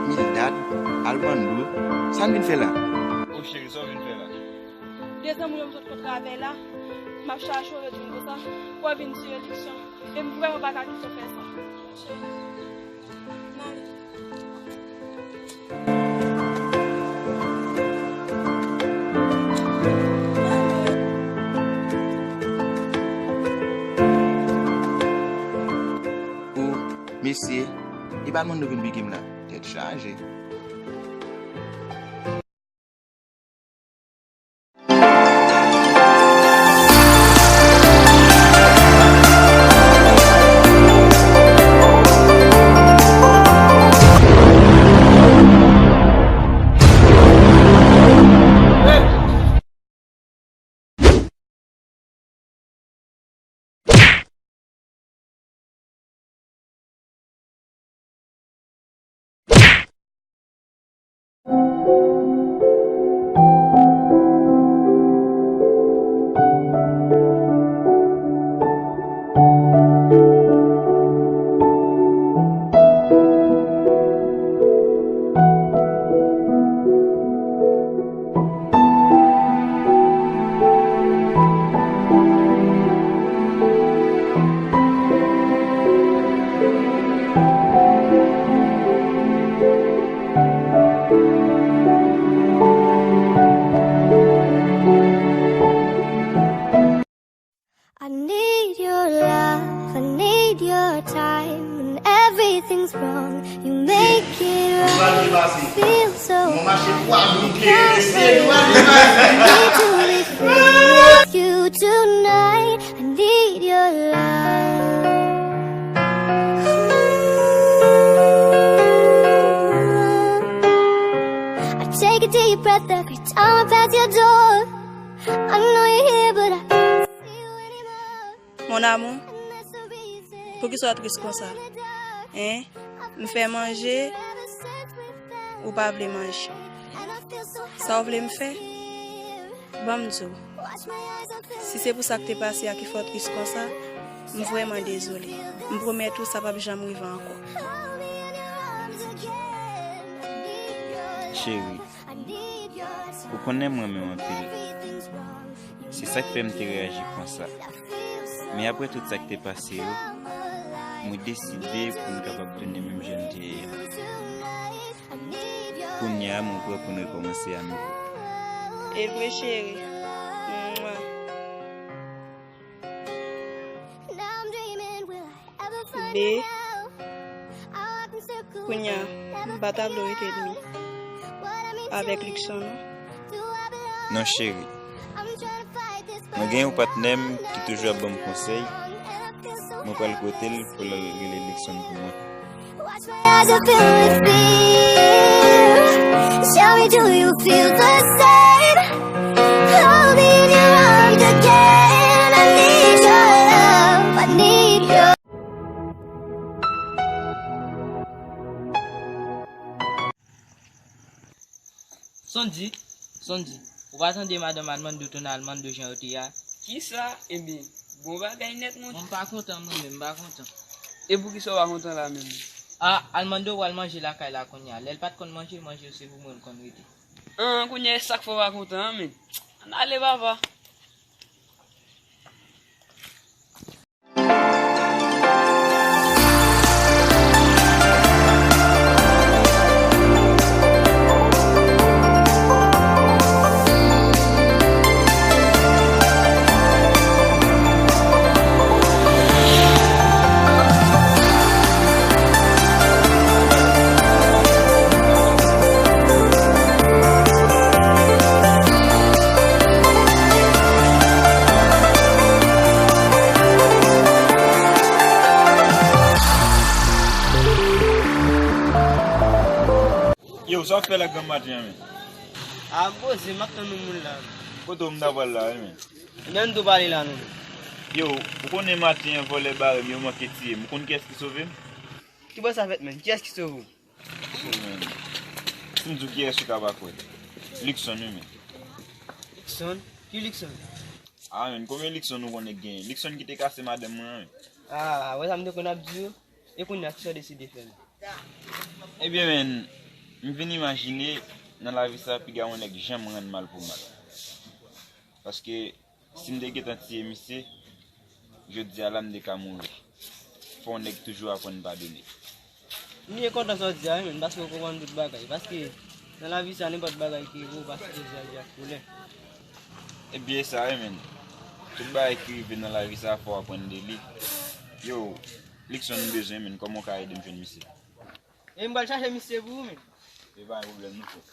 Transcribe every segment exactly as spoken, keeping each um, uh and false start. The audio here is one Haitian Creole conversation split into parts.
Mildad, Almando, sa n vin fè la? O cheri, sa w vin fè la? De zanmi yo m sot kontre avè la, m ap chache w ret vin konsa, w ap vin sou eleksyon. E m vrèman pa ka kite w fè sa. Cheri, n ale. O, mesye, e pa moun nou vin pike m la. Tèt chaje. I need your love, I need your time. When everything's wrong, you make it right. Feel so high, you can't breathe. I need to be free with you tonight. I need your love. I take a deep breath every time I pass your door. I know you're here, but I can't see you anymore. Mon amour, poukisa w tris konsa? Hein? M fè manje, ou pa vle manje. Sa w vle m fè? Ban m di w. Si se pou sa k te pase a ki fè w tris konsa, m vrèman dezole. M pwomèt ou sa p ap janm rive ankò. Cheri, ou konnen m renmen w anpil. Se sa k fè m te reyaji konsa. Men apre tout sa k te pase yo, mwen deside pou n kapab tounen menm jan n te ye a. Kounye a, mwen prè pou n rekòmanse anouvo. E vre, cheri. Mwa. Be, kounye a, m pa ta vle w rete dmi avèk Luckson, non. Non, cheri. Mwen gen yon patnè m ki toujou ap ban m konsèy. Mwen pral kote l pou l al rele Luckson pou mwen. Watch my eyes are filled with fear. Tell me, do you feel the same? Hold me in your arms again. I need your love. I need your Sondy, Sondy, ou pa tande madanm Almando tounen Almando jan yo te ye a? Kisa? Ebyen, bon bagay nèt, monchè. Bon, m pa kontan, mwen menm, m pa kontan. E poukisa w pa kontan la menm? A, Almando pral manje lakay la kounye a. Lè l pa t konn manje, manje se pou mwen l konn rete. An, kounye a, e sa k fè w pa kontan an, men. Ann ale, papa. Yo, sa w ap fè la granm maten an, men? A, m poze, m ap tann yon moun la. Kote w m ta pral la, wi, men? Ebyen, ann tou pale la, non. Yo, ou konnen maten an, vòlè bare m, yo manke tiye m. Ou konn kiyès ki sove m? Kibò sa fèt, menm? Kiyès ki sove w? Oh, man. Si m di w kiyès, ou ka pa kwè. Luckson, wi, men. Luckson? Ki Luckson? A, men, konbyen Luckson ou konnen k genyen? Luckson ki te kase madanm mwen an, men. Ah, wè sa m te konn ap di w? E kounye a, kisa w deside fè menm? Ebyen, men, m vin imajine, nan lavi sa, piga yon nèg janm rann mal pou mal. Paske, si m te gentan tiye misye, jodi a la m te ka mouri. Fò yon nèg toujou aprann padone. M byen kontan sa w di a, wi, men, paske w konprann tout bagay. Paske, nan lavi sa, nenpòt bagay ki rive w, pa sipoze aji ak kolè. Ebyen, sa, wi, men. Tout bagay ki rive nan lavi sa, fò w aprann de li. Yo, Luckson, m bezwen, men, kòman w ka ede m jwenn misye? E m pral chache misye pou ou, men. E pa yon pwoblèm, non, frè.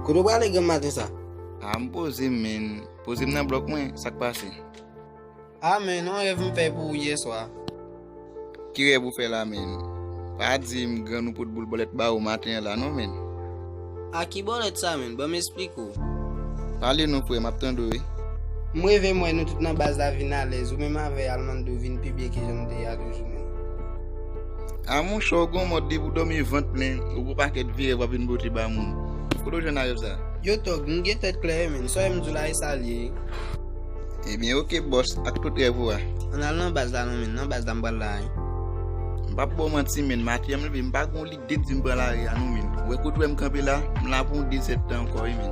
Kote w prale granm maten sa? A, m poze m, men. Poze m nan blòk mwen, sa k pase? A, men, yon rèv m fè pou ou yè swa. Ki rèv ou fè la, men? Pa di m grann ou pot boul bòlèt ba ou maten an la, non, men. A ki bòlèt sa, men? Ban m esplike w. Pale non, frè, m ap tande w, wi. M reve m wè nou tout nan baz la vin alèz, ou menm avè Almando vin pi byen ke jan nou te ye a toujou, men. A monchè, w gon mòd depi w dòmi vant plen, ou gon pakèt vye rèv w ap vin pote ba moun. Kote w jwenn a rèv sa? Yo, Tòg, m gen tèt klè, wi, men. Sa w wè m di w la, e sa l ye. Ebyen, oke, bòs, ak tout rèv ou a. Ann al nan baz la, non, men. Nan baz la, m pral la, wi. M p ap ba w manti, men. Maten an m leve, m pa gon lide di m pran lari a, non, men. Ou wè kote w wè m kanpe la, m la pou yon de zèdtan ankò, wi, men.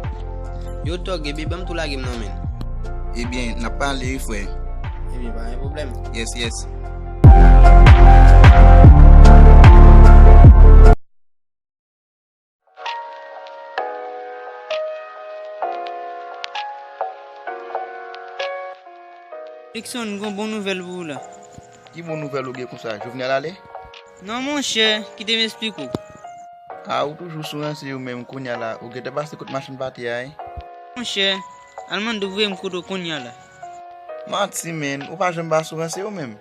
Yo, Tòg, ebyen, ban m tou lage m, non, men. Ebyen, n ap pale, wi, frè. Ebyen, pa gen pwoblèm. Yes, yes. Luckson, m gon bon nouvèl pou ou la. Ki bon nouvèl ou gen konsa? Jovenel ale? Non, monchè, kite m esplike w. A, ou toujou sou ranse ou menm kounye a la. Ou gentan pase kot machann pate a, wi? Monchè, Almando voye m kote w kounye a la. Manti, men. Ou pa janm pa sou ranse ou menm.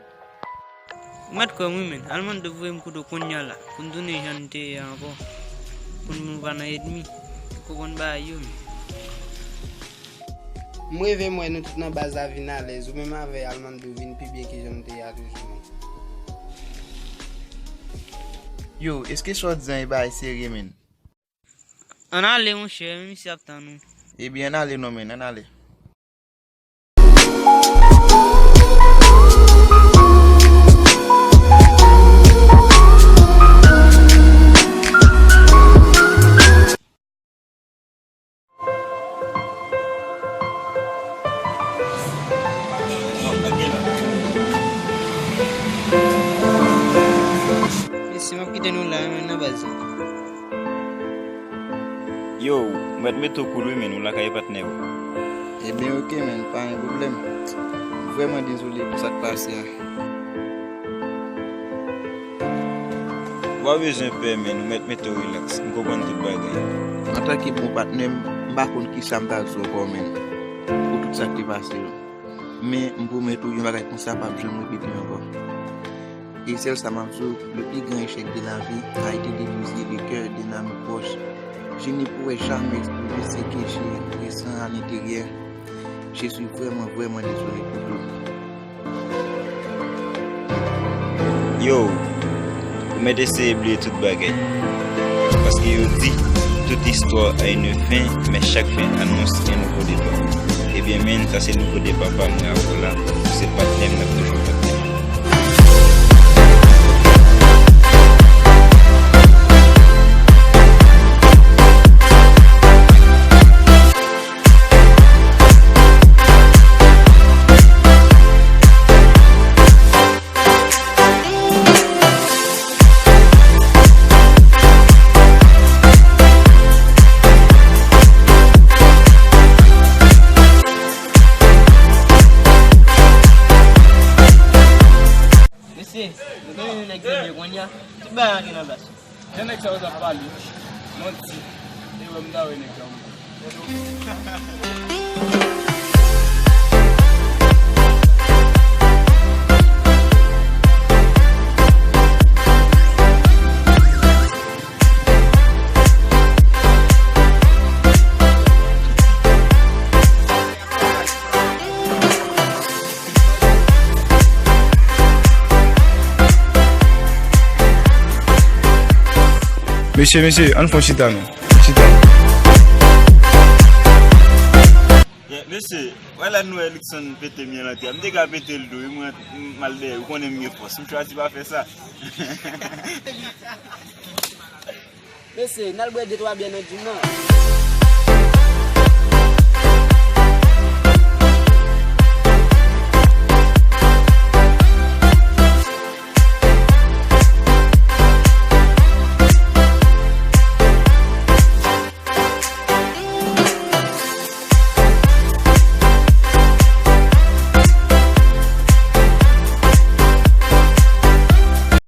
Ou mèt kwè m wi, men. Almando voye m kote w kounye a la, pou n tounen jan n te ye a ankò, pou nou pa nan ènmi. Ou konprann bagay yo, men. M reve m wè nou tout nan baz la vin alèz, ou menm avè Almando vin pi byen ke jan nou te ye a toujou, men. Yo, èske sa w di an e bagay serye, men? Ann ale, monchè, men misye ap tann ou. Ebyen, ann ale non, men, ann ale. Mesye, m ap kite nou la, men nan baz la. Yo, ou mèt mete w cool wi, men, ou lakay patnè w. Ebyen, oke, men, pa gen pwoblèm. Vrèman dezole pou sa k pase a. Ou pa bezwen pè, men, ou mèt mete w rilaks. M konprann tout bagay. Antanke bon patnè m, m pa konn kisa m ta di w ankò, men, pou tout sa k te pase yo. Men, m pwomèt ou, yon bagay konsa p ap janm repete ankò. E sèl sa m ap di w, le pli gran echèk de lavi a ete de brize le kè de n ami pwòch. Je ne pourrai jamais exprimer ce que je ressens à l'intérieur. Je suis vraiment, vraiment désolé pour tout. Yo, ou mèt eseye bliye tout bagay. Paske yo di, toute histoire a une fin, mais chaque fin annonce un nouveau départ. Ebyen, men, sa se nouvo depa pa mwen avè w la. Ou se patnè m, n ap toujou patnè. Mesye, nou konnen nou nèg serye kounye a, tout bagay antre nan plas yo. Jan nèg sa yo t ap pale, manti. E wè m ta wè nèg sa yo. Mesye, mesye, ann fon chita non. Chita. Yeah, mesye, wè la nou wè Luckson pete mye lan tè. M te ka pete l tou, wi, mwen m al dèyè, ou konnen m gen fòs. M chwazi pa fè sa. Mesye, n al bwè de twa byè nan gym nan.